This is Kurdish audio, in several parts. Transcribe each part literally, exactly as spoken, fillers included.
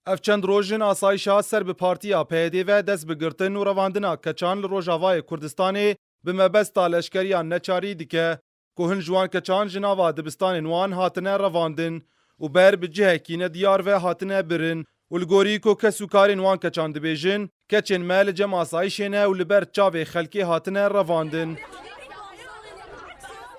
Ev çend roj in asayişa ser bi partiya P Y D ve dest bi girtin û revandina keçan li Rojavayê Kurdistanê bi mebesta leşkeriya neçarî dike, ku hin ji wan keçan ji nava dibistanên wan hatine revandin û ber bi cihekî nediyar ve hatine birin û li gorî ku kes û karên wan keçan dibêjin, keçên me li cem asayişê ne û li ber çavê xelkê hatine revandin.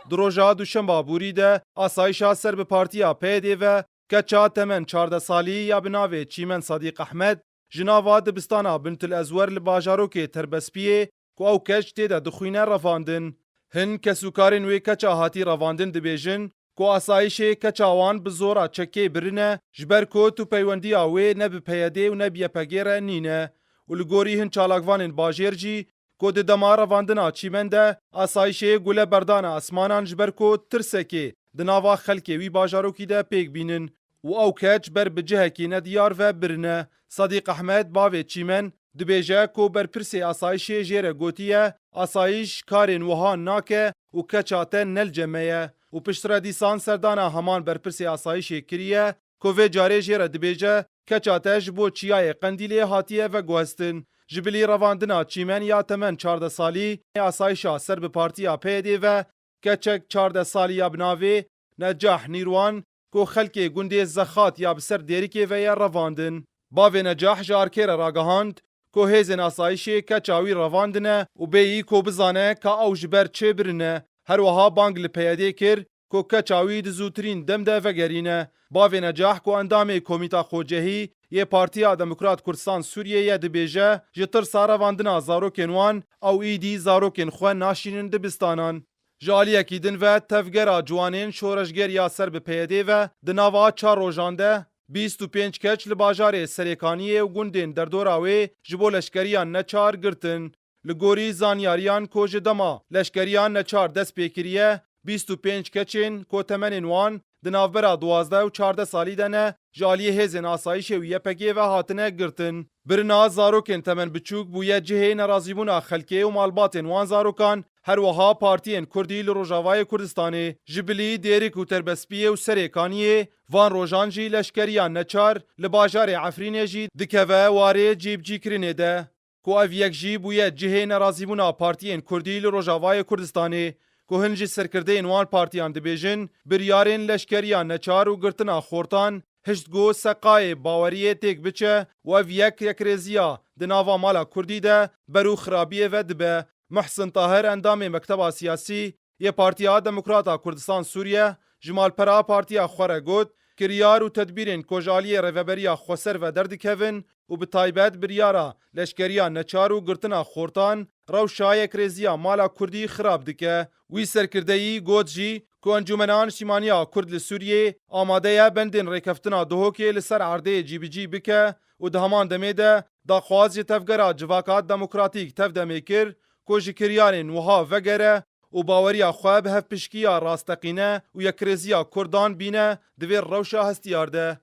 Di roja duşemba borî de asayişa ser bi partiya P Y D ve keça temen çardeh salî ya bi navê Çîmen Sadîq Ehmed ji nava dibistana Bintul Ezwer li bajarokê Terbespiyê ku ew keç tê de dixwîne revandin. Hin kes û karên wê keça hatî revandin dibêjin ku asayişê keça wan bi zora çekê birine, ji ber ku tu peywendiya wê ne bi P Y D û ne bi Y P G re nîne û li gorî hin çalakvanên bajêr jî ku di dema revandina Çîmen de asayişê gule berdana esmanan ji ber ku tirsekê di nava xelkê wî bajarokî de pêk bînin û ew keç ber bi cihekî nediyar ve birine. Sadîq Ehmed, bavê Çîmen, dibêje ku berpirsê asayişê jê re gotiye, asayîş karên wiha nake û keça te ne li cem me ye û piştre dîsan serdana heman berpirsê asayişê kiriye ku vê carê jê re dibêje, keça te ji bo çiyayê Qendîlê hatiye veguhestin. Ji bilî revandina Çîmen ya temen çardeh salî, asayişa ser bi partiya P Y D ve keçek çardeh salî ya bi navê Necah Nîrwan ku xelkê gundê Zexat ya bi ser Dêrikê ve ye revandin. Bavê Necah ji arkê re ragihand ku hêzên asayişê keça wî revandine û bêyî ku bizane ka ew ji ber çi birine. Her wiha bang li P Y D kir ku keça wî di zûtirîn dem de vegerîne. Bavê Necah ku endamê Komîta Xocehî yê Partiya Demokrat Kurdistan Sûriyê ye dibêje, ji tirsa revandina zarokên wan ew îdî zarokên xwe naşînin dibistanan. Ji aliyekî din ve tevgera ciwanên şoreşger ya ser bi P Y D ve di nava çar rojan de bîst û pênc keç li bajarê Serêkaniyê û gundên derdora wê ji bo leşkeriya neçar girtin. Li gorî zanyariyan ku ji dema leşkeriya neçar dest pê kiriye, bîst û pênc keçên ku temenên wan di navbera duwazdeh û çardeh salî de ne, ji aliyê hêzên asayişê û Y P G ve hatine girtin. Birina zarokên temen biçûk bûye cihê nerazîbûna xelkê û malbatên wan zarokan, her wiha partiyên kurdî li Rojavayê Kurdistanê, ji bilî Dêrik û Terbespiyê û Serêkaniyê, van rojan jî leşkeriya neçar li bajarê Efrînê jî dikeve warê cîbicîkirinê de. Ku ev yek jî bûye cihê nerazîbûna partiyên kurdî li Rojavayê Kurdistanê, ku hin ji serkirdeyên wan partiyan dibêjin, biryarên leşkeriya neçar û girtina xortan hişt ku seqayê baweriyê têk biçe û ev yek yekrêziya di nava mala kurdî de ber û xirabiyê ve dibe. Muhsin Tahir, endamê Mekteba Siyasî yê Partiya Demokrata Kurdistan Sûriye, ji malpera partiya xwe re got, kiryar û tedbîrên ku ji aliyê Rêveberiya Xweser ve derdikevin û bi taybet biryara leşkeriya neçar û girtina xortan rewşa yekrêziya mala kurdî xirab dike. Wî serkirdeyî got jî ku Encûmena Niştîmaniya Kurd li Sûriyê amade ye bendên rêkeftina Duhokê li ser erdê cîbicî bike û di heman demê de daxwaz ji Tevgera Civaka Demokratîk, TEV-DEMê kir ku ji kiryarên wiha vegere û baweriya xwe bi hevpişkiya rasteqîne û yekrêziya kurdan bîne di vê rewşa hestiyar de.